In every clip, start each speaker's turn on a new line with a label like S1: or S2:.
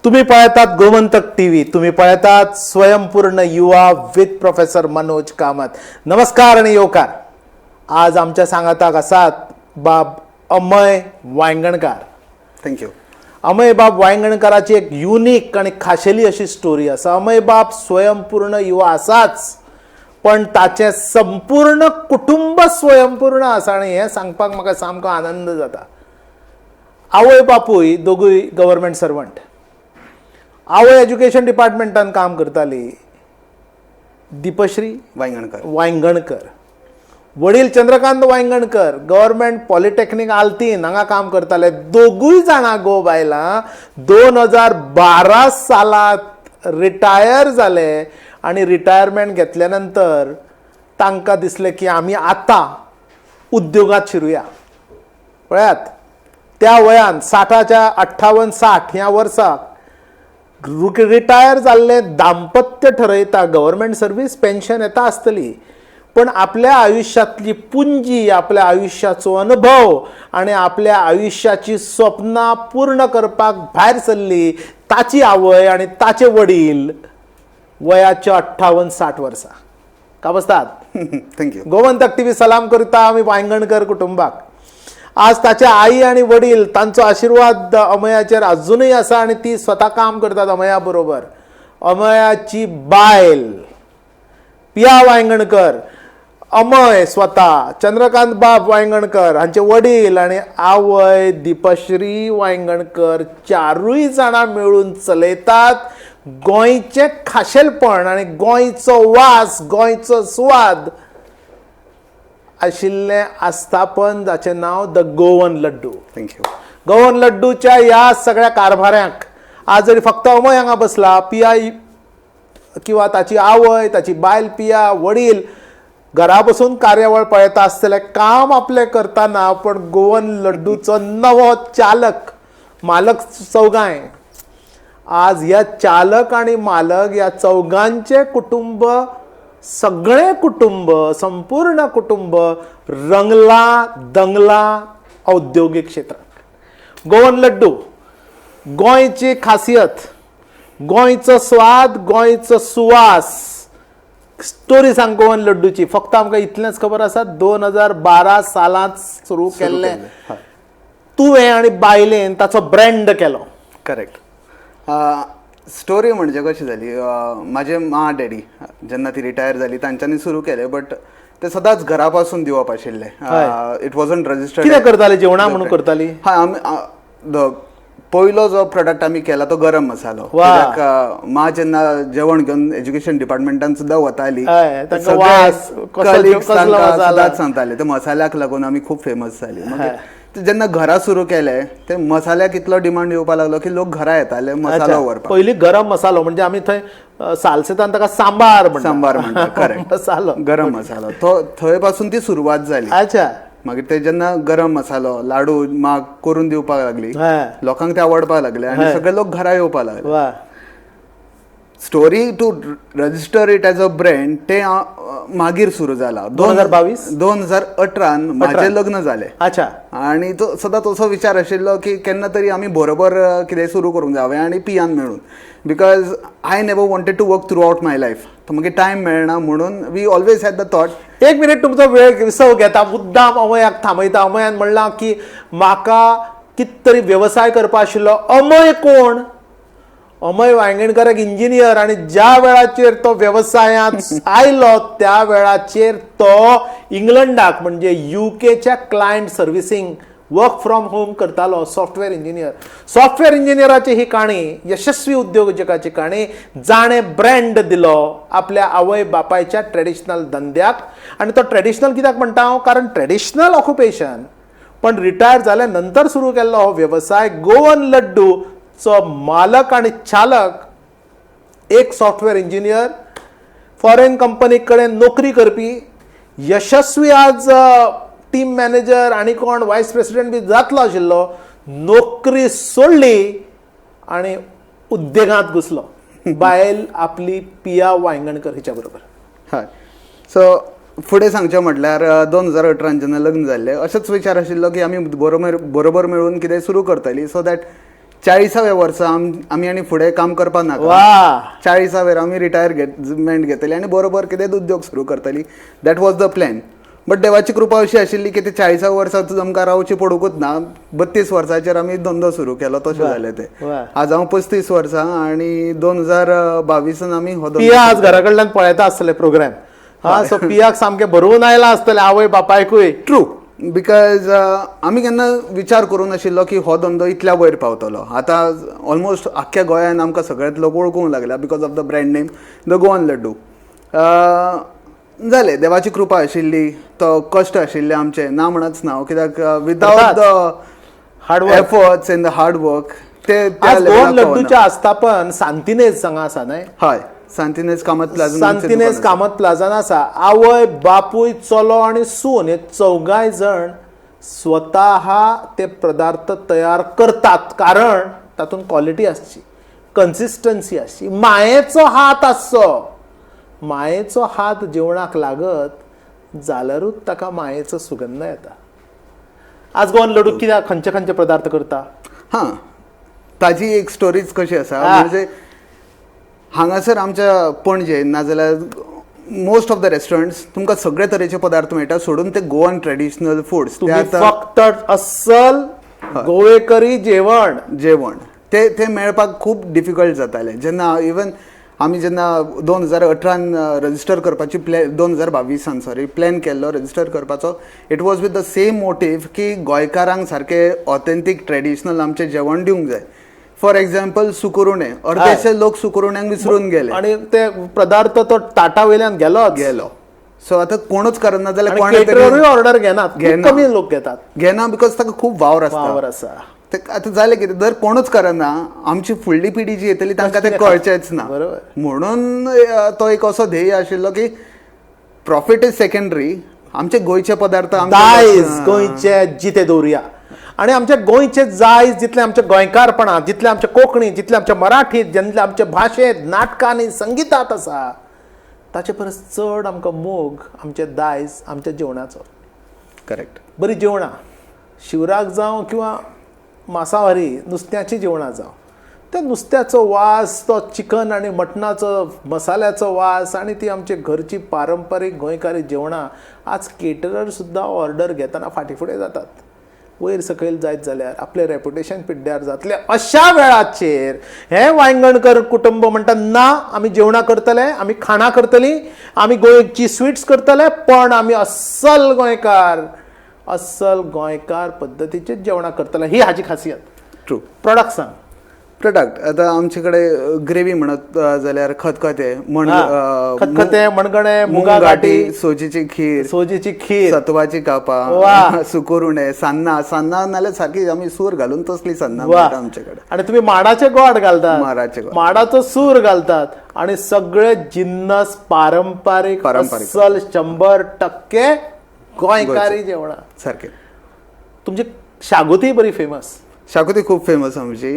S1: तुम्ही पळयतात गोमंतक टीव्ही, तुम्ही पळयतात स्वयंपूर्ण युवा विथ प्रोफेसर मनोज कामत. नमस्कार आणि येवकार. आज आमच्या सांगाताक आसात बाब Amay Vaingankar.
S2: Thank you.
S1: Amay बाब वायंगणकाराची एक युनीक आणि खाशेली अशी स्टोरी आसा. अमय बाब स्वयंपूर्ण युवा आसाच, पण ताचें संपूर्ण कुटुंब स्वयंपूर्ण आसा आनी हें सांगपाक म्हाका सामको आनंद जाता. आवय बापूय दोगूय गव्हर्मेंट सर्वंट. आवय एज्युकेशन डिपार्टमेंटान काम करताली, दीपश्री
S2: वायंगणकर.
S1: वायंगणकर. वडील चंद्रकांत वायंगणकर गव्हर्मेंट पॉलिटेक्नीक आल्तीन हांगा काम करताले. दोगूय जाणां गो बायलां 2012 सालांत रिटायर जाले आनी रिटायरमेंट घेतल्या नंतर तांकां दिसलें की आमी आतां उद्योगांत शिरुया. पळयात, त्या वयान 60च्या 58 60 ह्या वर्सा रिटायर जाल्लें दाम्पत्य ठरयता, गव्हर्मेंट सर्वीस पेन्शन येता आसतली, पण आपल्या आयुष्यातली पुंजी, आपल्या आयुष्याचो अनुभव आणि आपल्या आयुष्याची स्वप्नां पूर्ण करपाक भायर सरली ताची आवय आनी ताचे वडील वयाच्या 58 60 वर्सां. का बसतात.
S2: Thank you.
S1: Gomantak TV सलाम करता आमी वायंगणकर कुटुंबाक. आज ताचे आई आणि वडील, तांचो आशिर्वाद अमयाचेर अजुनूय आसा आनी ती स्वता काम करतात अमया बरोबर. अमयाची बायल पिया वायंगणकर, अमय स्वता, चंद्रकांत बाब वायंगणकर हांचे वडील आनी आवय दीपश्री वायंगणकर, चारूय जाणां मेळून चलयतात गोंयचें खाशेलपण आनी गोंयचो वास, गोंयचो स्वाद आशिल्लें आस्थापन जाचें नांव the Goan Laddu.
S2: Thank you.
S1: Goan लड्डूच्या ह्या सगळ्या कारभाऱ्यांक आज जरी फक्त अमय हांगा बसला, पिया किंवा ताची आवय, ताची बायल पिया, वडील घरा बसून कार्यावळ पळयता आसतले काम आपलें करतना, पण गोवन लड्डूचो नवो चालक मालक चौगांय, आज ह्या चालक आणि मालक ह्या चौगांचे कुटुंब, सगळें कुटुंब, संपूर्ण कुटुंब रंगला दंगला औद्योगिक क्षेत्रात. गोवन लड्डू गोंयची खासियत, गोंयचो स्वाद, गोंयचो सुवास. स्टोरी सांग गोवन लड्डूची. फक्त आमकां इतलेंच खबर आसा, 2012 सालांत सुरू केल्लें तुवें आनी बायलेन ताचो ब्रँड केलो.
S2: करेक्ट. स्टोरी म्हणजे कशी जाली, म्हाजे मा डॅडी जेन्ना ती रिटायर जाली तांच्यांनी सुरू केलें, बट ते सदांच घरा पासून दिवप आशिल्लें. It wasn't registered.
S1: कितें करताली? जेवणां म्हणून करताली?
S2: हय, आमी पयलो जो प्रोडक्ट आमी केला तो गरम मसालो. कित्याक मा जेन्ना जेवण घेवन एज्युकेशन डिपार्टमेंटान सुद्दां वताली,
S1: तांकां वास, कसलो मसाला.
S2: सदांच सांगताले, ते मसाल्याक लागून आमी खूब फेमस जाली. मागीर ते जेन्ना घरा सुरू केले, ते मसाल्याक इतलो डिमांड येवपाक लागलो की लोक घरा येताले मसालो व्हरपाक.
S1: पयली गरम मसालो म्हणजे आमी थंय सालसेतान ताका सांबार म्हणटा.
S2: सांबार म्हणटा, करेक्ट.
S1: मसालो.
S2: गरम मसालो, तो थंय पासून ती सुरवात जाली. मागीर ते जेन्ना गरम मसालो, लाडू मा करून दिवपाक लागली, लोकांक ते आवडपाक लागले आनी सगळे लोक घरा येवपाक लागले. Story to register it as a brand ते मागीर सुरू जाला.
S1: 2022?
S2: 2018न माझे लग्न जालें. आणि तो सदांच असो विचार आशिल्लो की केन्ना तरी आमी बरोबर कितें सुरू करूंक जाय हांवें आनी पियान मेळून, because I never wanted to work throughout my life. तो मागीर टायम मेळना म्हणून we always had the thought.
S1: एक मिनिट, तुमचो वेळ विसव घेता. मुद्दाम अमयाक थांबयता. अमयान म्हणलां की म्हाका कित तरी वेवसाय करपा आशिल्लो. अमय कोण? अमय वायंगणकर एक इंजिनियर आणि ज्या वेळाचेर तो वेवसायांत आयलो त्या वेळाचेर तो इंग्लंडाक म्हणजे युकेच्या client servicing work from home करतालो, सॉफ्टवेअर इंजिनियर. सॉफ्टवेअर इंजिनियराची ही काणी, यशस्वी उद्योजकाची काणी, जाणें ब्रँड दिलो आपल्या आवय बापायच्या ट्रेडिशनल धंद्याक. आनी तो ट्रेडिशनल कित्याक म्हणटा हांव? कारण ट्रेडिशनल ऑक्युपेशन, पण रिटायर जाल्या नंतर सुरू केल्लो हो वेवसाय. गोवन लड्डूचो मालक आणि चालक एक सॉफ्टवेअर इंजिनियर, फॉरेन कंपनी कडेन नोकरी करपी, यशस्वी, आज टीम मॅनेजर आनी कोण वायस प्रेसिडेंट बी जातलो आशिल्लो, नोकरी सोडली आणि उद्देगांत घुसलो बायल आपली पिया वायंगणकर हिच्या बरोबर.
S2: हय, सो फुडें सांगचें म्हटल्यार 2018न जेन्ना लग्न जाल्लें, अशेंच विचार आशिल्लो की आमी बरोबर बरोबर मेळून कितें सुरू करतली, सो that 40व्या वर्सा आमी आनी फुडें काम करपाक नाका, 40वेर आमी रिटायरमेंट घेतली आनी बरोबर कितें उद्योग सुरू करतली. That was the plan. But देवाची कृपा अशी आशिल्ली की ते 40व्या वर्सा आमकां रावची पडूंकच ना. 32 वर्सांचेर आमी धंदो सुरू केलो, तशें जालें तें. आज हांव 35 वर्सां आनी 2022 आमी हो
S1: पिया आज घरा कडल्यान पळयता आसतले प्रोग्राम. हा, सो पियाक सामकें भरून आयलां आसतलें आवय बापायकूय.
S2: ट्रू, because आमी केन्ना विचार करूं नाशिल्लो की हो धंदो इतल्या वयर पावतलो. आतां ऑलमोस्ट आख्ख्या गोंयान आमकां सगळेच लोक वळखूंक लागल्या because of the brand name the Goan Laddu. जालें, देवाची कृपा आशिल्ली, तो कश्ट आशिल्ले आमचे, ना म्हणच ना, कित्याक without the
S1: hard work
S2: efforts and the hard work ते
S1: गोवन लड्डूचें आस्थापन सांतिनेज हांगा आसा न्हय?
S2: हय, सांतिनेज कामत प्लाझा.
S1: सांतिनेज कामत प्लाझान आसा. आवय बापूय चलो आनी सून हे चौगाय जण स्वतः ते पदार्थ तयार करतात, कारण तातूंत क्वॉलिटी आसची, कन्सिस्टन्सी आसची, मायेचो हात आसचो. मायेचो हात जेवणाक लागत जाल्यारूच ताका मायेचो सुगंध येता. आज गोवन लड्डू कित्याक खंयचे खंयचे पदार्थ करता?
S2: हां, ताजी एक स्टोरीज कशी आसा म्हणजे हांगासर आमच्या पणजे नाजाल्यार मोस्ट ऑफ the restaurants तुमकां सगळे तरेचे पदार्थ मेळटा, सोडून ते गोवन ट्रेडिशनल फूड्स.
S1: फक्त अस्सल गोवेकरी जेवण
S2: जेवण ते ते मेळपाक खूब डिफिकल्ट जातालें. जेन्ना इवन आमी जेन्ना 2018 रजिस्टर करपाची प्लॅन, 2022 सॉरी प्लॅन केल्लो रजिस्टर करपाचो, it was with the same motive की गोंयकारांक सारकें ऑथेंटीक ट्रेडिशनल आमचें जेवण दिवंक जाय. फॉर एक्झाम्पल सुकुरुणे, अर्देशे लोक सुकुरुण्यांक विसरून गेले
S1: आणि ते पदार्थ तो ताटा वयल्यान गेलो
S2: गेलो. सो आतां कोणूच करना जाल्यार
S1: कोणूय ऑर्डर घेनात, कमी लोक घेतात,
S2: घेना because ताका खूब वावर आसता,
S1: वावर आसा.
S2: ते आतां जालें कितें, जर कोणूच करना आमची फुडली पिढी जी येतली तांकां तें कळचेंच ना.
S1: बरोबर.
S2: म्हणून तो एक असो ध्येय आशिल्लो की प्रॉफिट is secondary, आमचे गोंयचे पदार्थ
S1: दायज गोंयचे जिते दवरुया. आनी आमच्या गोंयचे जायज जितले आमच्या गोंयकारपणांत, जितले आमच्या कोंकणी, जितले आमच्या मराठीत, जितले आमच्या भाशेंत, नाटकांनी, संगितांत आसा, ताचे परस चड आमकां मोग आमचे दायज आमच्या जेवणाचो.
S2: करेक्ट.
S1: बरी जेवणां शिवराक जावं किंवा मांसाहारी नुस्त्याचीं जेवणां जावं, त्या नुस्त्याचो वास, तो चिकन आनी मटणाचो मसाल्याचो वास आनी ती आमची घरची पारंपारीक गोंयकारी जेवणां आज केटरर सुद्दां ऑर्डर घेतना फाटीं फुडें जातात. वयर सकयल जायत जाल्यार आपलें रेपुटेशन पिड्ड्यार जातलें. अशा वेळाचेर हें वायंगणकर कुटुंब म्हणटा ना, आमी जेवणां करतले, आमी खाणां करतलीं, आमी गोंयची स्विट्स करतले, पण आमी अस्सल गोंयकार, अस्सल गोंयकार पद्दतीचेच जेवणां करतले. ही हाजी खासियत.
S2: ट्रू.
S1: प्रोडक्ट सांग.
S2: प्रोडक्ट आतां आमचे कडेन ग्रेवी म्हणत जाल्यार खतखतें,
S1: खतखतें, मणगणें, मुगा गाठी,
S2: सोजीची खीर,
S1: सोजीची खीर,
S2: सत्वाची कापां, सुकुरुणे, सान्नां. सान्नां नाल्यार सारकी आमी सूर घालून तसली सान्नां मेळटा आमचे कडेन.
S1: आनी तुमी माडाचे गोड घालतात,
S2: माडाचे,
S1: माडाचो सूर घालतात आनी सगळे जिन्नस पारंपारीक, अस्सल 100% गोंयकारी जेवणां
S2: सारकें.
S1: तुमची शागोती बरी फेमस.
S2: शाकुती खूब फेमस आमची.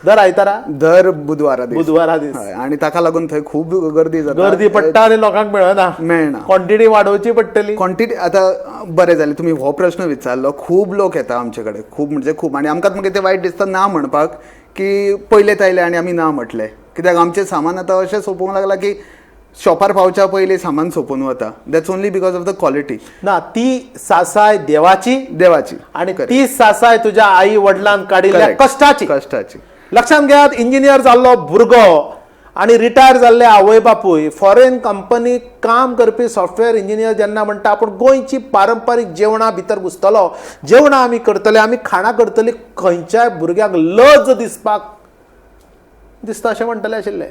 S1: दर आयतारा,
S2: दर बुधवारा दीस,
S1: बुधवारा दीस.
S2: आनी ताका लागून थंय खूब गर्दी जाता,
S1: गर्दी पडटा आनी लोकांक मेळना,
S2: मेळना.
S1: क्वॉन्टिटी वाडोवची पडटली.
S2: क्वॉन्टिटी आतां बरें जालें तुमी हो प्रश्न विचारलो. खूब लोक येता आमचे कडेन, खूब म्हणजे खूब. आनी आमकां मागीर तें वायट दिसता ना म्हणपाक की पयलेच आयले आनी आमी ना म्हटलें, कित्याक आमचें सामान आतां अशें सोंपूंक लागलां की शॉपार पावच्या पयलीं सामान सोंपून वता. That's only because of the quality.
S1: ना, ती सासाय देवाची,
S2: देवाची,
S1: आनी ती सासाय तुज्या आई वडिलान काडिल्ल्या कश्टाची,
S2: कश्टाची.
S1: लक्षांत घेयात, इंजिनियर जाल्लो भुरगो आनी रिटायर जाल्ले आवय बापूय, फॉरेन कंपनीक काम करपी सॉफ्टवेअर इंजिनियर जेन्ना म्हणटा आपूण गोंयची पारंपारीक जेवणां भितर घुसतलो, जेवणां आमी करतले, आमी खाणां करतली, खंयच्याय भुरग्याक लज दिसपाक दिसता अशें म्हणटले आशिल्ले.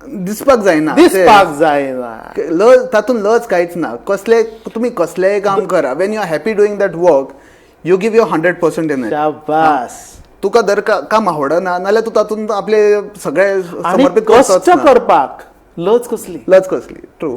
S2: दिसपाक जायना,
S1: दिसपाक जायना
S2: लज, तातूंत लज कांयच ना. कसले तुमी कसलेय काम करा, when you are happy doing that work you give your 100% in it.
S1: शाबास.
S2: तुका जर काम आवडना नाल्यार तूं तातूंत आपले सगळे समर्पित
S1: कश्ट करपाक लज कसली,
S2: लज कसली. ट्रू.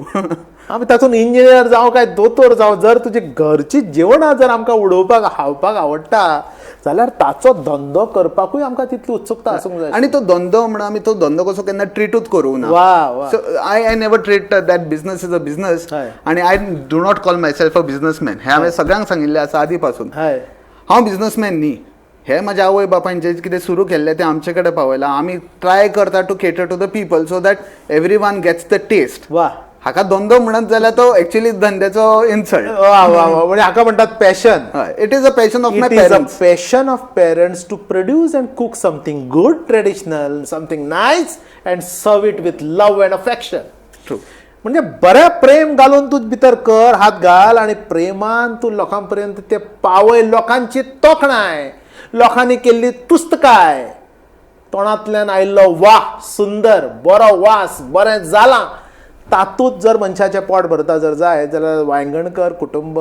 S1: आमी तातूंत इंजिनियर जावं काय दोतोर जावं, जर तुजी घरची जेवणां जर आमकां उडोवपाक खावपाक आवडटा जाल्यार ताचो धंदो करपाकूय आमकां तितली उत्सुकता आसूंक जाय.
S2: आनी तो धंदो म्हणून आमी तो धंदो कसो केन्ना ट्रिटूच करूंक ना.
S1: वा.
S2: So I never treat that business is a business. आनी I do not call myself a businessman. हें हांवें सगळ्यांक सांगिल्लें आसा आदी पासून. हांव बिजनसमॅन न्ही. हे म्हाज्या आवय बापायन जे कितें सुरू केल्लें तें आमचे कडेन पावयलां. आमी ट्राय करता to cater to the people so that everyone gets the taste.
S1: वा.
S2: हाका धंदो म्हणत जाल्यार तो एक्चुअली धंद्याचो इन्सल्ट.
S1: वा वा वा, म्हणजे हाका म्हणटात passion.
S2: It is a passion of my
S1: It is a
S2: parents.
S1: passion of parents to produce and cook something good, traditional, something nice, and serve it with love and affection.
S2: True.
S1: म्हणजे बरें प्रेम घालून तूं भितर कर, हात घाल आनी प्रेमान तूं लोकां पर्यंत ते पावय. लोकांची तोखणाय, लोकांनी केल्ली तुस्तकाय, तोंडांतल्यान आयिल्लो वाह सुंदर बरो वास, बरें जालां, तातूंत जर मनशाचें पोट भरता जर जाय जाल्यार वायंगणकर कुटुंब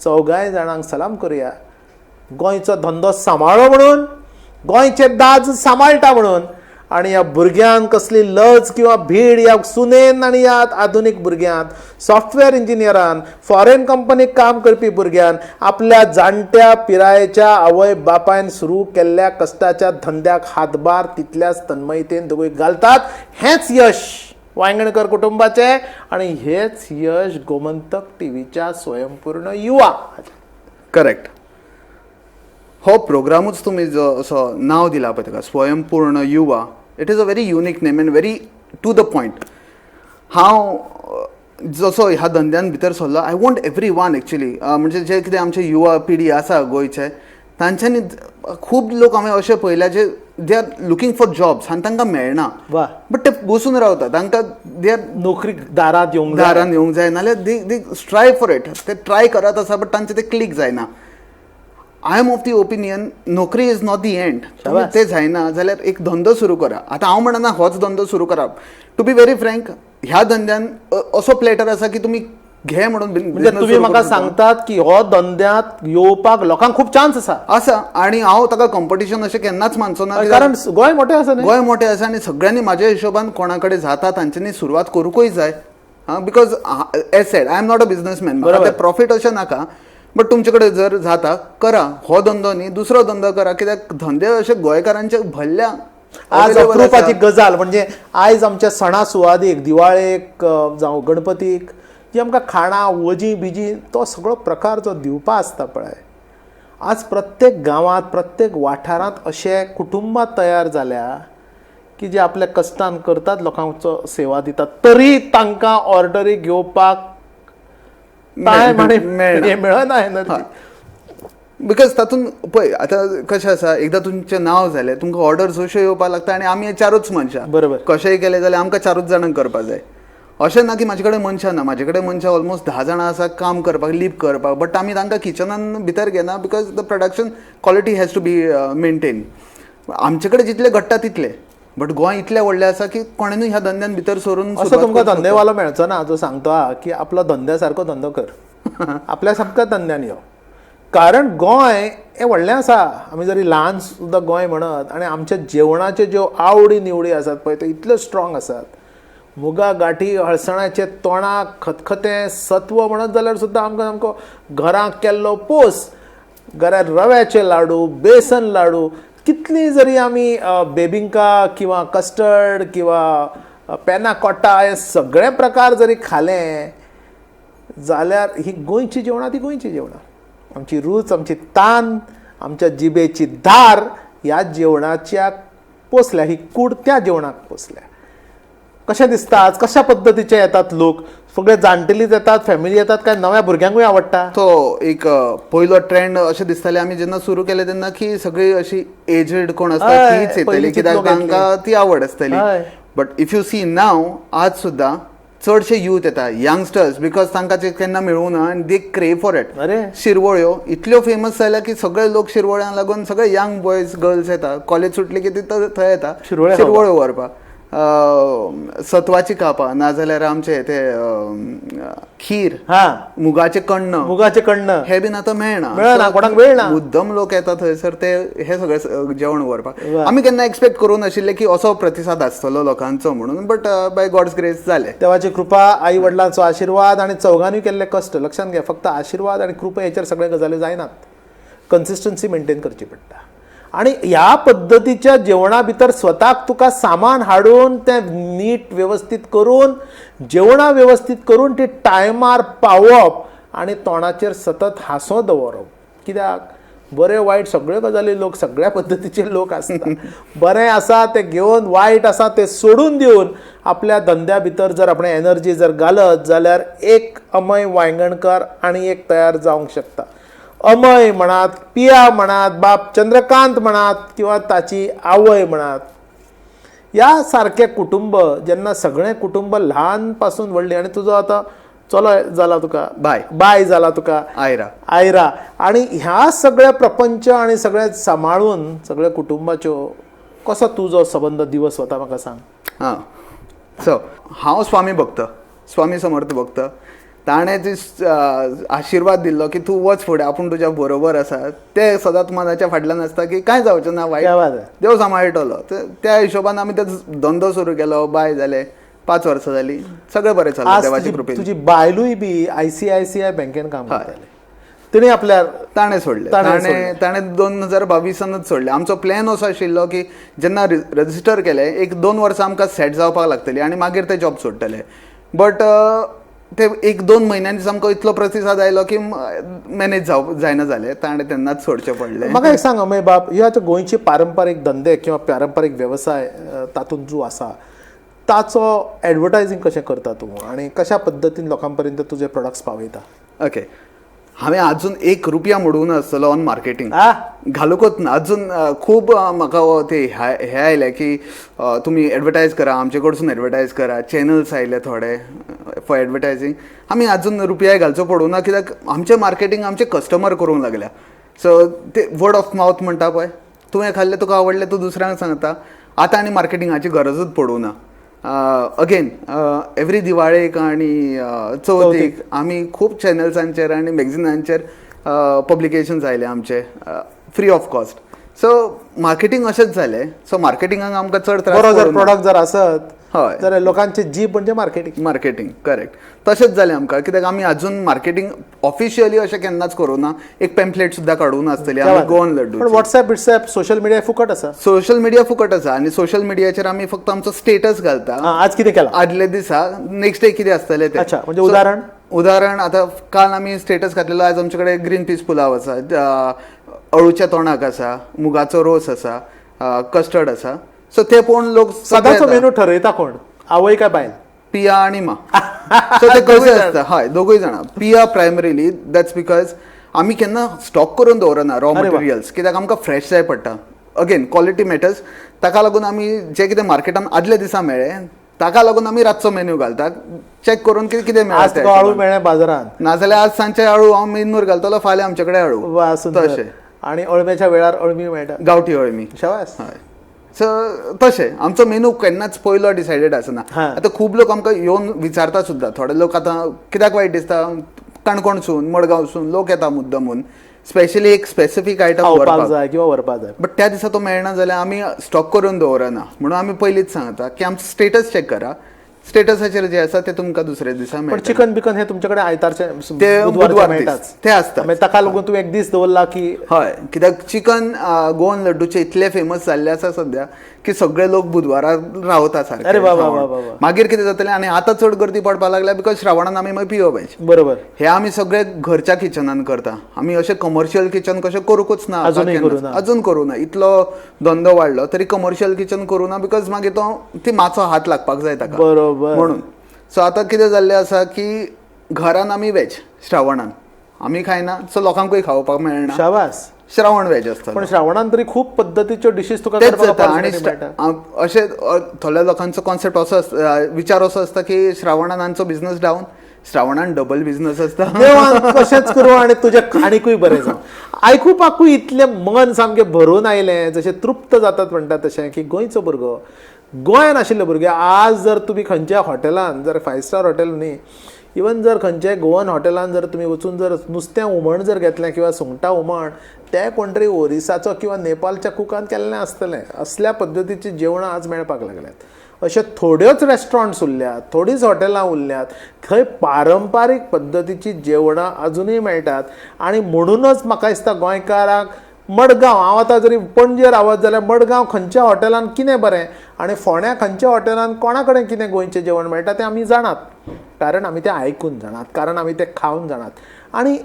S1: चौगांय जाणांक सलाम करुया. गोंयचो धंदो सांबाळ्ळो म्हणून, गोंयचे दाज सांबाळटा म्हणून, आनी ह्या भुरग्यांक कसली लज किंवा भीड ह्या सुनेन आनी ह्या आधुनीक भुरग्यांत, सॉफ्टवेअर इंजिनियरान, फॉरेन कंपनीक काम करपी भुरग्यान आपल्या जाणट्या पिरायेच्या आवय बापायन सुरू केल्ल्या कश्टाच्या धंद्याक हातभार तितल्याच तन्मयतेन दोगूय घालतात. हेंच यश वायंगणकर कुटुंबाचें आनी हेच यश गोमंतक टीव्हीच्या स्वयंपूर्ण युवा.
S2: करेक्ट. हो प्रोग्रामूच तुमी जो असो नांव दिला पळय ताका, स्वयंपूर्ण युवा, it is a very unique name and very to the point. हांव जसो ह्या धंद्यान भितर सरलो, I want everyone actually, म्हणजे जे कितें आमचे युवा पिढी आसा गोंयचे, तांच्यांनी खूब लोक हांवें अशे पळयल्या जे they are looking for jobs आनी तांकां मेळना. बट ते बसून रावता, तांकां they are
S1: नोकरी दारात येवंक जाय.
S2: दारान येवंक जाय, नाल्यार they strive for it, ते ट्राय करत आसा बट तांचे ते क्लीक जायना. I am of the opinion, नोकरी is not the end. ते जायना जाल्यार एक धंदो सुरू करा. आतां हांव म्हणना होच धंदो सुरू करा. टू बी व्हेरी फ्रँक, ह्या धंद्यान असो प्लेटर आसा की तुमी घे म्हणून
S1: म्हणजे
S2: business
S1: तुम्ही
S2: सुरू
S1: म्हाका
S2: करूं शकता.
S1: सांगतात की हो धंद्यात येवपाक लोकांक खूब चान्स आसा.
S2: आसा, आनी हांव ताका कॉम्पिटिशन अशें केन्नाच मानचो ना.
S1: कारण गोंय मोठें आसा न्ही.
S2: गोंय मोठें आसा आनी सगळ्यांनी म्हाज्या हिशोबान कोणा कडेन जाता तांच्यांनी सुरवात करुंकूय जाय. Because as said, I am not a businessman, म्हाका ते प्रॉफीट अशें नाका, बट तुमचे कडेन जर जाता करा. हो धंदो न्ही, दुसरो धंदो करा, कित्याक धंदे अशे गोंयकारांचे भरल्या.
S1: आज
S2: available
S1: अप्रुपाची
S2: आसा.
S1: गजाल म्हणजे आयज आमच्या सणा सुवादीक, दिवाळेक जावं गणपतीक, जी आमकां खाणां वजीं बिजीं तो सगळो प्रकार जो दिवपा आसता पळय, आज प्रत्येक गांवांत प्रत्येक वाठारांत अशे कुटुंबां तयार जाल्या की जे आपल्या कश्टान करतात, लोकांचो सेवा दितात, तरी तांकां ऑर्डरी घेवपाक टायम आनी
S2: मेळना.
S1: हें मेळना एनर्जी.
S2: Because तातूंत पळय आतां कशें आसा, एकदां तुमचें नांव जालें तुमकां ऑर्डर अश्यो येवपाक लागता आनी आमी चारूच मनशां. कशेंय केलें जाल्यार आमकां चारूच जाणांक करपाक जाय. अशें ना की म्हाजे कडेन मनशां ना, म्हाजे कडेन मनशां ऑलमोस्ट 10 जाणां आसा काम करपाक, लीप करपाक, बट आमी तांकां किचनान भितर घेना because the production quality has to be maintain. आमचे कडेन जितले घडटा तितले, बट गोंय इतलें व्हडलें आसा की कोणेनूय ह्या धंद्यान भितर सरून
S1: असो
S2: सुरवात
S1: तुमकां
S2: करूंक शकता.
S1: धंदेवालो मेळचो ना जो सांगता की आपलो धंद्या सारको धंदो कर, आपल्या सामक्या धंद्यान यो. कारण गोंय हें व्हडलें आसा, आमी जरी ल्हान सुद्दां गोंय म्हणत, आनी आमच्या जेवणाच्यो ज्यो आवडी निवडी आसात पळय त्यो इतल्यो स्ट्रॉंग आसात. मुगा गाठी, अळसणाचें तोणाक, खतखतें, सत्व म्हणत जाल्यार सुद्दां आमकां सामको घरांत केल्लो पोस, घरांत रव्याचे लाडू, बेसन लाडू, कितली जरी आमी बेबिंका किंवा कस्टर्ड किंवा पेना कोटा हे सगळे प्रकार जरी खाले जाल्यार ही गोंयची जेवणां ती गोंयची जेवणां. आमची रूच, आमची तान, आमच्या जिबेची धार ह्या जेवणाच्या पोसल्या, ही कूड त्या जेवणाक पोसल्या. कशें दिसता आज कशा पद्दतीचे येतात लोक? सगळे जाणटेलीच येतात, फॅमिली येतात, काय नव्या भुरग्यांकूय आवडटा?
S2: तो एक पयलो ट्रेंड अशें दिसतालें आमी जेन्ना सुरू केलें तेन्ना की सगळी अशी एजड कोण आसता तीच येतली,
S1: पयलींचीच
S2: कित्याक
S1: लोक येतली.
S2: तांकां ती आवड आसतली. But if you see now, आज सुद्दां चडशे यूथ येता, यंगस्टर्स, because तांकां ते केन्ना मेळूं ना आनी दे क्रेव फॉर it. शिरवळ्यो इतल्यो फेमस जाल्या की सगळे लोक शिरवळ्यांक लागून सगळे यंग बॉयज गर्ल्स येता, कॉलेज सुटली की ती थंय येता
S1: शिरवळ्यो खावपाक.
S2: शिरवळ्यो व्हरपाक. सत्वाची कापां, नाजाल्यार आमचे ते खीर, मुगाचें कण्ण,
S1: मुगाचें कण्ण
S2: हे बीन आतां मेळना.
S1: मेळना, कोणाक वेळ ना.
S2: मुद्दम लोक येता थंयसर ते हे सगळे जेवण व्हरपाक. आमी केन्ना एक्सपेक्ट करूं नाशिल्लें की असो प्रतिसाद आसतलो लोकांचो म्हणून, बट बाय गॉड्स ग्रेस जालें.
S1: देवाची कृपा, आई वडिलांचो आशिर्वाद आनी चौगांनी केल्ले कश्ट. लक्षांत घे, फक्त आशिर्वाद आनी कृपा हेचेर सगळे गजाली जायनात, कन्सिस्टन्सी मेंटेन करची पडटा. आनी ह्या पद्दतीच्या जेवणा भितर स्वताक तुका सामान हाडून तें नीट वेवस्थीत करून, जेवणां वेवस्थीत करून ती टायमार पावप आनी तोंडाचेर सतत हांसो दवरप. कित्याक बरे वायट सगळ्यो गजाली लोक सगळ्या पद्दतीचे लोक आसता. बरें आसा तें घेवन वायट आसा तें सोडून दिवन आपल्या धंद्या भितर जर आपणें एनर्जी जर घालत जाल्यार एक अमय वायंगणकर आनी एक तयार जावंक शकता. अमय म्हणात, पिया म्हणात, बाब चंद्रकांत म्हणात किंवा ताची आवय म्हणात, ह्या सारकें कुटुंब जेन्ना सगळें कुटुंब ल्हान पासून व्हडलें, आनी तुजो आतां चलो जाला तुका,
S2: बाय
S1: बाय जाला तुका,
S2: आयरा
S1: आयरा, आनी ह्या सगळ्या प्रपंच आनी सगळें सांबाळून सगळ्या कुटुंबाच्यो कसो तुजो सबंद दिवस वता म्हाका सांग.
S2: हां, सो हांव स्वामी भक्त, स्वामी समर्थ भक्त. ताणें ती आशिर्वाद दिल्लो की तूं वच फुडें, आपूण तुज्या बरोबर आसा. ते सदांच मनाच्या फाटल्यान आसता की कांय जावचें ना वायट, देव सांबाळटलो. त्या हिशोबान आमी ते धंदो सुरू केलो. बाय जालें, 5 वर्सां जालीं, सगळें बरें चल्लां देवाचे कृपेन.
S1: तुजी बायलूय बी ICICI बँकेन काम करताली, तिणें आपल्या
S2: ताणें सोडलें, ताणें 2022 सोडलें. आमचो प्लॅन असो आशिल्लो की जेन्ना रजिस्टर केलें 1-2 वर्सां आमकां सेट जावपाक लागतली आनी मागीर ते जॉब सोडटले. बट ते 1-2 म्हयन्यांनी सामको इतलो प्रतिसाद आयलो की मॅनेज जायना जालें, ताणें तेन्नाच सोडचें पडलें.
S1: म्हाका एक सांग अमय बाब, ह्यो आतां गोंयचे पारंपारीक धंदे किंवा पारंपारीक वेवसाय तातूंत जो आसा ताचो एडवर्टायजींग कशें करता तूं आनी कशा पद्दतीन लोकां पर्यंत तुजे प्रोडक्ट्स पावयता?
S2: ओके, हांवें अजून 1 रुपया मोडूंक नासतलो ऑन मार्केटींग, घालूंकच ना अजून. खूब म्हाका ते हे आयले की तुमी एडवर्टायज करा, आमचे कडसून एडवर्टायज करा, चॅनल्स आयले थोडे फॉर एडवर्टायजींग. आमी अजून रुपया घालचो पडूं ना, कित्याक आमचें मार्केटींग आमचे कस्टमर करूंक लागल्या. सो ते वर्ड ऑफ मावथ म्हणटा पळय, तुवें खाल्लें तुका आवडलें तूं दुसऱ्यांक सांगता. आतां आनी मार्केटिंगाची गरजूच पडूं ना. अगेन एवरी दिवाळेक आनी चवथीक आमी खूब चॅनल्सांचेर आनी मॅगझिनांचेर पब्लिकेशन्स आयले आमचे free of cost. So marketing अशेंच जालें. सो मार्केटिंगाक आमकां चड त्रास.
S1: बरो जर प्रोडक्ट जर आसत
S2: हय
S1: जाल्यार लोकांचे जीब म्हणजे मार्केटिंग.
S2: मार्केटिंग करेक्ट, तशेंच जालें आमकां, कित्याक आमी अजून मार्केटिंग ऑफिशियली अशें केन्नाच करूं ना. एक पेम्पलेट सुद्दां काडूंक नासतली आमी गोवन लड्डू.
S1: पण व्हॉट्सएप बिट्सएप सोशल मिडिया फुकट आसा,
S2: सोशल मिडिया फुकट आसा आनी सोशल मिडियाचेर आमी फक्त आमचो स्टेटस घालता,
S1: आज कितें केलां,
S2: आदले दिसा नेक्स्ट डे कितें आसतलें तें.
S1: अच्छा, म्हणजे उदाहरण
S2: उदाहरण आतां काल आमी स्टेटस घातलेलो, आज आमचे कडेन ग्रीन पीस पुलाव आसा, अळूच्या तोंडाक आसा, मुगाचो रोस आसा, कस्टर्ड आसा. सो ते पळोवन लोक
S1: सदांचो मेनू ठरयता कोण, आवय काय बायल?
S2: पिया आनी मा. सो ते कशें आसता, हय दोगूय जाणां. पिया प्रायमरीली, that's because आमी केन्ना स्टॉक करून दवरना रॉ मटेरियल्स, कित्याक आमकां फ्रेश जाय पडटा. अगेन क्वॉलिटी मॅटर्स, ताका लागून आमी जें कितें मार्केटान आदल्या दिसा मेळ्ळें ताका लागून आमी रातचो मेन्यू घालता, चॅक करून कितें मेळ्ळें.
S1: आळू मेळ्ळें बाजारांत,
S2: नाजाल्यार आज सांजचे आळू हांव मेनूर घालतलो, फाल्यां आमचे कडेन आळू.
S1: तशें आनी अळम्याच्या वेळार अळमी मेळटा,
S2: गांवठी अळमी.
S1: शाबास.
S2: हय, सो तशें आमचो मेनू केन्नाच पयलो डिसायडेड आसना. आतां खूब लोक आमकां येवन विचारता सुद्दां, थोडे लोक आतां कित्याक वायट दिसता, काणकोणसून मडगांवसून लोक येता मुद्दमून स्पेशली एक स्पेसिफीक आयटम
S1: व्हरपाक जाय किंवा व्हरपाक जाय,
S2: बट त्या दिसा तो मेळना जाल्यार आमी स्टॉक करून दवरना. म्हणून आमी पयलींच सांगता की आमचो स्टेटस चॅक करा, स्टेटसाचेर जे आसा ते तुमकां दुसऱ्या दिसा मेळटा.
S1: पण चिकन बिकन हे तुमचे कडेन आयतारचे
S2: ते
S1: बुधवार मेळटाच,
S2: ते आसता.
S1: ताका लागून तूं एक दीस दवरला की
S2: हय, कित्याक चिकन गोवन लड्डूचे इतले फेमस जाल्ले आसा सद्या की सगळे लोक बुधवारा रावता सारखे.
S1: अरे बाबा,
S2: मागीर कितें जातलें, आनी आतां चड गर्दी पडपाक लागल्या because श्रावणान आमी मागीर पियो वेज.
S1: बरोबर,
S2: हे आमी सगळे घरच्या किचनान करता, आमी अशें कमर्शियल किचन कशें करूंकूच ना, अजून करूं ना. इतलो धंदो वाडलो तरी कमर्शियल किचन करूं ना, because मागीर तो ती माचो हात लागपाक जाय ताका.
S1: बरोबर.
S2: म्हणून सो आतां कितें जाल्लें आसा की घरान आमी वेज श्रावणान आमी खायना, सो लोकांकूय खावपाक मेळना.
S1: शाबास.
S2: श्रावण वेज आसता,
S1: पण श्रावणान तरी खूब पद्दतीच्यो डिशीज तुका
S2: तेच जाता. आनी अशें थोड्या लोकांचो कॉन्सेप्ट असो आसता, विचार असो आसता की श्रावणान आमचो बिझनस डावन, श्रावणान डबल बिझनस आसता.
S1: देवान कशेंच करूं आनी तुजें आनीकूय बरें जावं. आयकुपाकूय इतलें मन सामकें भरून आयलें, जशें तृप्त जातात म्हणटा तशें, की गोंयचो भुरगो, गोंयान आशिल्ले भुरगे आज जर तुमी खंयच्या हॉटेलान, जर फायव स्टार हॉटेल न्ही, इवन जर खंयच्याय गोवन हॉटेलान जर तुमी वचून जर नुस्तें हुमण जर घेतलें किंवा सुंगटां हुमण, तें कोण तरी ओरिसाचो किंवा नेपालच्या कुकान केल्लें आसतलें. असल्या पद्दतीचीं जेवणां आज मेळपाक लागल्यात. अशे थोड्योच रेस्टॉरंट्स उरल्यात, थोडींच हॉटेलां उरल्यात थंय पारंपारीक पद्दतीचीं जेवणां अजुनूय मेळटात. आनी म्हणूनच म्हाका दिसता गोंयकारांक मडगांव, हांव आतां जरी पणजे रावत जाल्यार मडगांव खंयच्या हॉटेलान कितें बरें आनी फोंड्या खंयच्या हॉटेलान कोणा कडेन कितें गोंयचें जेवण मेळटा तें आमी जाणात, कारण आमी तें आयकून जाणात, कारण आमी तें खावन जाणात. आनी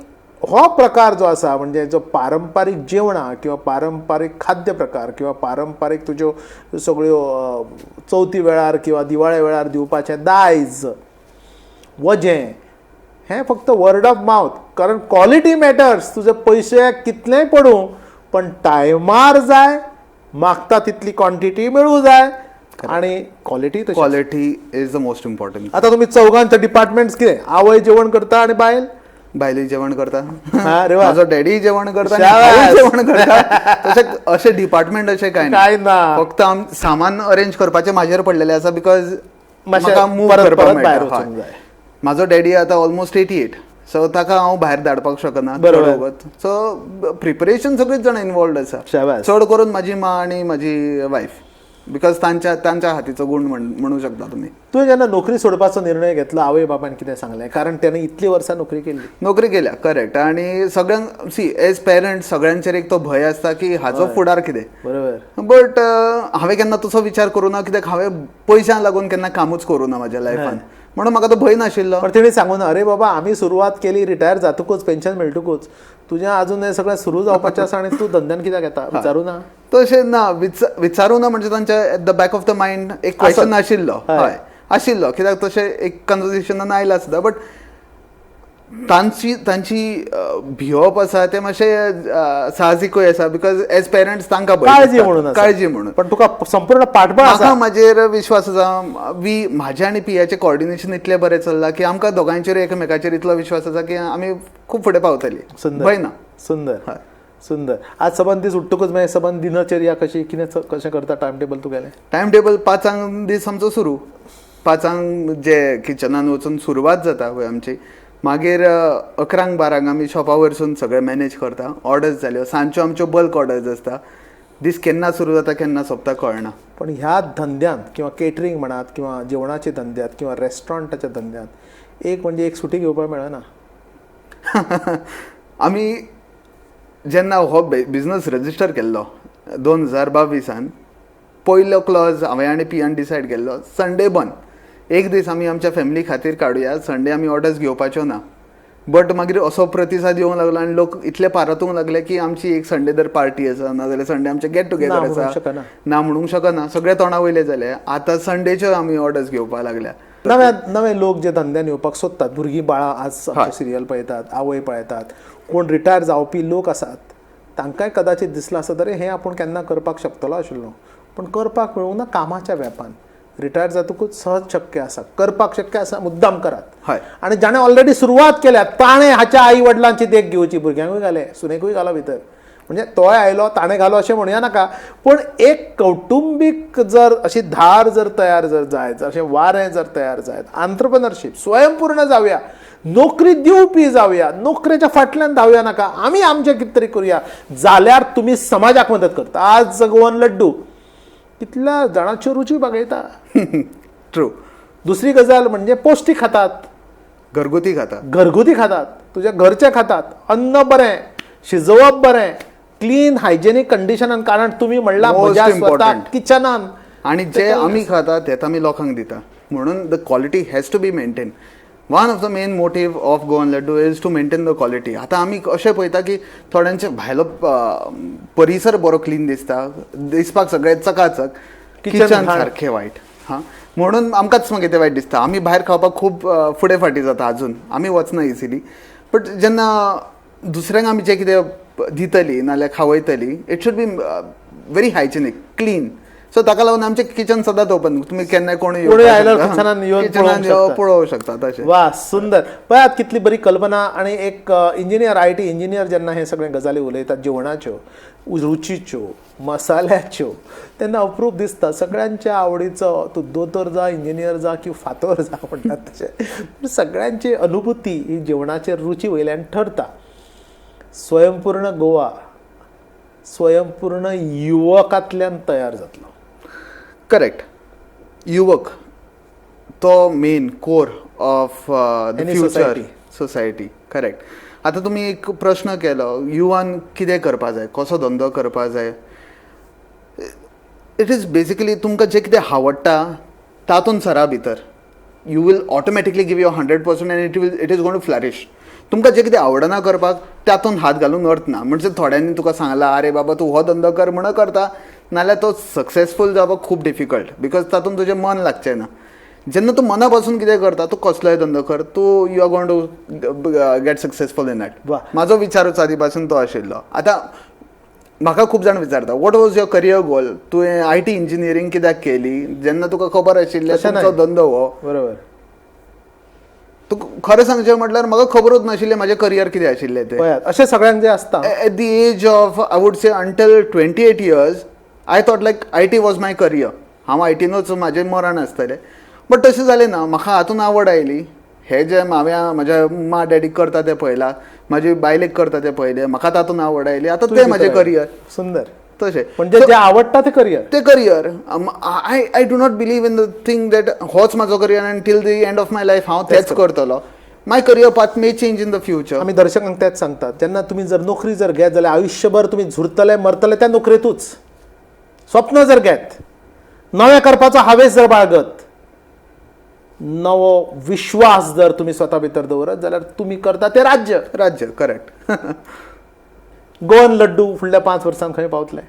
S1: हो प्रकार जो आसा म्हणजे जो पारंपारीक जेवणां किंवा पारंपारीक खाद्य प्रकार किंवा पारंपारीक तुज्यो सगळ्यो चवथी वेळार किंवा दिवाळे वेळार दिवपाचें दायज वजें हें फक्त वर्ड ऑफ मावथ, कारण क्वॉलिटी मॅटर्स. तुजे पयशे कितलेय पडूं पण टायमार जाय, मागता तितली क्वॉन्टिटी मेळूं जाय आनी क्वॉलिटी तशी.
S2: Quality is the most important.
S1: आतां तुमी चौगांचे डिपार्टमेंट्स कितें, आवय जेवण करता आनी बायल
S2: बायलूय जेवण करता,
S1: अरे वा.
S2: म्हाजो डॅडी जेवण करता,
S1: शाबास.
S2: जेवण करता. तशें अशें डिपार्टमेंट अशें कांय
S1: कांय ना.
S2: फक्त सामान अरेंज करपाचें म्हाजेर पडलेलें आसा, because
S1: मातशें
S2: म्हाका मूव
S1: परत
S2: करपाक
S1: परत भायर
S2: मेळटा.
S1: वचूंक जाय.
S2: म्हाजो डॅडी आतां ऑलमोस्ट 88, सो ताका हांव भायर धाडपाक शकना. सो प्रिपरेशन सगळींच जाणां इनवॉल्वड आसा, चड करून म्हाजी माँ आनी म्हाजी वायफ, because तांच्या हातीचो गूण म्हणू शकता तुमी.
S1: तुवें जेन्ना नोकरी सोडपाचो निर्णय घेतलो, आवय बापायन कितें सांगलें? कारण तेणें इतलीं वर्सां नोकरी केल्ली.
S2: नोकरी केल्या, करेक्ट. आनी सगळ्यांक सी एज पेरंट्स सगळ्यांचेर एक तो भंय आसता की हाचो फुडार कितें.
S1: बरोबर.
S2: बट हांवें केन्ना तसो विचार करूं ना, कित्याक हांवें पयशांक लागून केन्ना कामूच करूं ना म्हाज्या लायफान, म्हणून म्हाका तो भंय नाशिल्लो.
S1: पण तेणी सांगू ना, अरे बाबा आमी सुरवात केली रिटायर जातकूच, पेन्शन मेळटकूच, तुजें अजून हें सगळें सुरू जावपाचें आसा आनी तूं धंद्यान कित्याक येता, विचारूं ना?
S2: तशें ना, विचारूं ना म्हणजे तांच्या at the back of the mind एक क्वेश्चन आशिल्लो. हय आशिल्लो, कित्याक तशें एक कन्वर्सेशनान आयलां सुद्दां. बट तांची भिवप आसा तें मातशें साहजिकूय आसा, because as parents तांकां
S1: काळजी म्हणून,
S2: काळजी म्हणून.
S1: पण तुका संपूर्ण पाठबळ आसा.
S2: म्हाका म्हाजेर विश्वास आसा. म्हाजें आनी पियाचें कॉर्डिनेशन इतलें बरें चल्लां की आमकां दोगांयचेर एकामेकाचेर इतलो विश्वास आसा की आमी खूब फुडें पावतलीं. भंय ना.
S1: सुंदर सुंदर. आज सबंद दीस उठ्ठकूच मागीर सबंद दिनचर्या कशी कितें कशें करता? टायम टेबल तुगेलें?
S2: टायम टेबल 5 दीस आमचो सुरू, 5 जे किचनान वचून सुरवात जाता पळय आमची, मागीर 11 12 आमी शॉपा वयरसून सगळें मॅनेज करता. ऑर्डर्स जाल्यो, सांजच्यो आमच्यो बल्क ऑर्डर्स आसता. दीस केन्ना सुरू जाता केन्ना सोंपता कळना.
S1: पण ह्या धंद्यांत किंवा केटरींग म्हणात किंवा जेवणाच्या धंद्यांत किंवा रेस्टॉरंटाच्या धंद्यांत एक म्हणजे एक सुटी घेवपाक मेळना.
S2: आमी जेन्ना हो बिजनस रजिस्टर केल्लो 2022 पयलो क्लॉज हांवें आनी पियान डिसायड केल्लो, संडे बंद. एक दीस आमी आमच्या फॅमिली खातीर काडुया, संडे आमी ऑर्डर्स घेवपाच्यो ना. बट मागीर असो प्रतिसाद येवंक लागलो आनी लोक इतले पारतूंक लागले की आमची एक संडे दर पार्टी आसा, नाजाल्यार संडे आमचें गेट टुगेदर आसा, ना म्हणूंक शकना, सगळे तोंडा वयले जाले. आतां संडेच्यो आमी ऑर्डर्स घेवपाक लागल्या.
S1: नवे नवे लोक जे धंद्यान येवपाक सोदतात, भुरगीं बाळां आज सिरियल पळयतात, आवय पळयतात, कोण रिटायर जावपी लोक आसात, तांकांय कदाचित दिसलां आसत अरे हें आपूण केन्ना करपाक शकतलो आशिल्लो, पूण करपाक मेळूंक ना कामाच्या व्यापान. रिटायर जातकूच सहज शक्य आसा, करपाक शक्य आसा, मुद्दाम करात.
S2: हय.
S1: आनी जाणें ऑलरेडी सुरवात केल्या ताणें हाच्या आई वडिलांची देख घेवची, भुरग्यांकूय घाले, सुनेकूय घालो भितर, म्हणजे तोय आयलो ताणें घालो अशें म्हणया नाका, पूण एक कौटुंबीक जर अशी धार जर तयार जर जायत, अशें वारें जर तयार जायत, आंत्रप्रनरशीप स्वयंपूर्ण जावया, नोकरी दिवपी जावया, नोकरेच्या फाटल्यान धांवया नाका, आमी आमचें कितें तरी करुया जाल्यार तुमी समाजाक मदत करता. आज गोवन लड्डू कितल्या जाणांच्यो रुची बागयता.
S2: ट्रू.
S1: दुसरी गजाल म्हणजे पौश्टीक खातात,
S2: घरगुती खातात,
S1: घरगुती खातात, तुज्या घरचे खातात, अन्न बरें, शिजोवप बरें, क्लीन हायजेनीक कंडिशनान, कारण तुमी म्हणलां म्हज्या स्वता किचनान,
S2: आनी जे आमी खाता तेच आमी लोकांक दिता, म्हणून the quality has to be maintain. One of the main motive of Goan Laddu is to maintain the quality. आतां आमी अशें पळयता की थोड्यांचे भायलो परिसर बरो क्लीन दिसता, दिसपाक सगळें चकाचक, किचन सारकें वायट. हां, म्हणून आमकांच मागीर तें वायट दिसता. आमी भायर खावपाक खूब फुडें फाटीं जाता, अजून आमी वचना इजिली, बट जेन्ना दुसऱ्यांक आमी जें कितें दितली नाल्यार खावयतली, it should be very hygienic, clean. So ताका लागून आमचें किचन सदांच ओपन, तुमी केन्नाय कोणूय
S1: किचनान
S2: येवन पळोवंक शकता. तशें.
S1: वा सुंदर. पळयात कितली बरी कल्पना. आनी एक इंजिनियर, IT engineer जेन्ना हे सगळे गजाली उलयतात, जेवणाच्यो, रुचीच्यो, मसाल्याच्यो, तेन्ना अप्रूप दिसता. सगळ्यांच्या आवडीचो, तूं दोतोर जा, इंजिनियर जा किंवा फातोर जा म्हणटात तशें, सगळ्यांची अनुभूती ही जेवणाचे रुची वयल्यान ठरता. स्वयंपूर्ण गोवा स्वयंपूर्ण युवकांतल्यान तयार जातलो.
S2: करेक्ट. युवक तो main core of the future society. Correct. आतां तुमी एक प्रश्न केलो, युवान कितें करपा जाय, कसो धंदो करपा जाय. It is basically तुमकां जें कितें आवडटा तातूंत सरा भितर, you will automatically give your 100% and it is going to flourish. तुमकां जें कितें आवडना करपाक तातूंत हात घालून अर्थ ना. म्हणजे थोड्यांनी तुका सांगलां अरे बाबा तूं हो धंदो कर म्हणून करता, नाल्यार तो सक्सेसफूल जावपाक खूब डिफिकल्ट, because तातूंत तुजें मन लागचें ना. जेन्ना तूं मना पासून कितें करता, तूं कसलोय धंदो कर, तूं you are going to get successful in that. म्हाजो विचारूच आदी पासून तो आशिल्लो. आतां म्हाका खूब जाण विचारता what was your career goal, तुवें I T engineering कित्याक केली जेन्ना तुका खबर आशिल्लें
S1: तशें
S2: तुमचो
S1: न्हय.
S2: धंदो हो. तुका खरें सांगचें म्हटल्यार म्हाका खबरूच नाशिल्लें म्हाजें करियर कितें आशिल्लें तें.
S1: पळयात अशें सगळ्यांक जें आसता.
S2: At the age of, I would say, until 28 years, I thought like IT was my career. हांव आय टीनूच म्हाजें मरण आसतलें, बट तशें जालें ना. म्हाका हातून आवड आयली. हे जे हांवें म्हाज्या मा डॅडीक करता तें पळयलां, म्हाजी बायलेक करता तें पळयलें, म्हाका तातूंत आवड आयली. आतां तें म्हाजें करियर.
S1: सुंदर.
S2: तशें
S1: म्हणजे जे आवडटा ते करियर.
S2: ते career. I do not believe in the thing that होच म्हाजो करियर आनी till the end of my life हांव तेच करतलो. My career path may change in the future.
S1: आमी दर्शकांक तेच सांगतात, जेन्ना तुमी जर नोकरी जर घेत जाल्यार आयुश्यभर तुमी झुरतले मरतले त्या नोकरेतूच. स्वप्न जर घेत, नवें करपाचो हावेस जर बाळगत, नवो विश्वास जर तुमी स्वता भितर दवरत जाल्यार तुमी करता तें राज्य.
S2: राज्य, करेक्ट.
S1: गोवन लड्डू फुडल्या 5 वर्सांत खंय पावतले?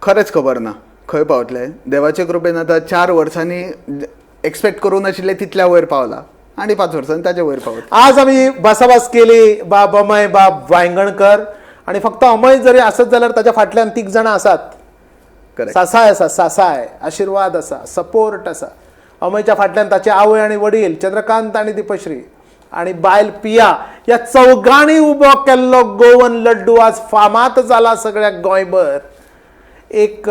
S2: खरेंच खबर ना खंय पावतले. देवाचे कृपेन आतां 4 वर्सांनी एक्सपेक्ट करूं नाशिल्लें तितल्या वयर पावला आनी 5 वर्सांनी ताच्या वयर पावतले.
S1: आज आमी भासाभास केली बाब अमय बाब वायंगणकर, आनी फक्त अमय जरी आसत जाल्यार ताच्या फाटल्यान 3 जाणां आसात. सासाय आसा, सासाय आशिर्वाद आसा, सपोर्ट आसा. अमयच्या फाटल्यान ताचे आवय आनी वडील चंद्रकांत आनी दीपश्री आनी बायल पिया, ह्या चौगांनी उबो केल्लो गोवन लड्डू आज फामाद जाला सगळ्या गोंयभर. एक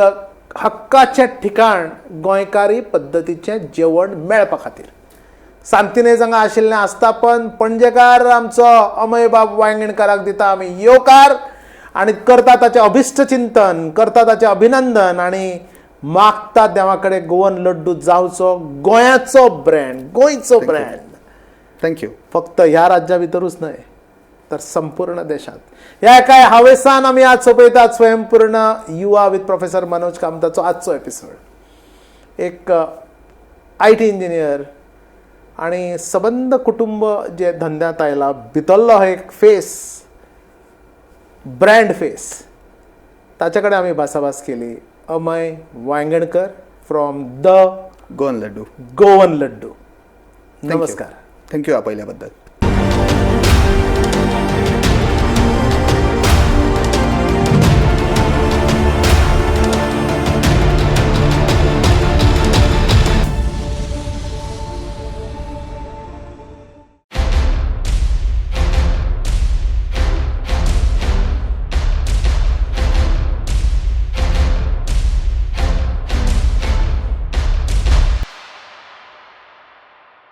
S1: हक्काचें ठिकाण गोंयकारी पद्दतीचें जेवण मेळपा खातीर. सांतिनेज हांगा आशिल्लें आस्थापन पणजेकार आमचो अमय बाब वायंगणकाराक दिता आमी येवकार आनी करता ताचें अभिश्ट चिंतन, करता ताचें अभिनंदन आनी मागता देवा कडेन गोवन लड्डू जावचो गोंयाचो ब्रँड, गोंयचो ब्रँड.
S2: Thank you.
S1: फक्त ह्या राज्या भितरूच न्हय तर संपूर्ण देशांत. ह्या एका हावेसान आमी आज सोंपयतात स्वयंपूर्ण युवा विथ प्रोफेसर मनोज कामताचो आजचो एपिसोड. एक I T engineer आनी सबंद कुटुंब जे धंद्यांत आयला, भितरलो हो एक फेस, ब्रँड फेस, ताचे कडेन आमी भासाभास केली. Amay Vaingankar from the
S2: Goan Laddu.
S1: Goan Laddu. नमस्कार.
S2: Thank you आपयल्या बद्दल.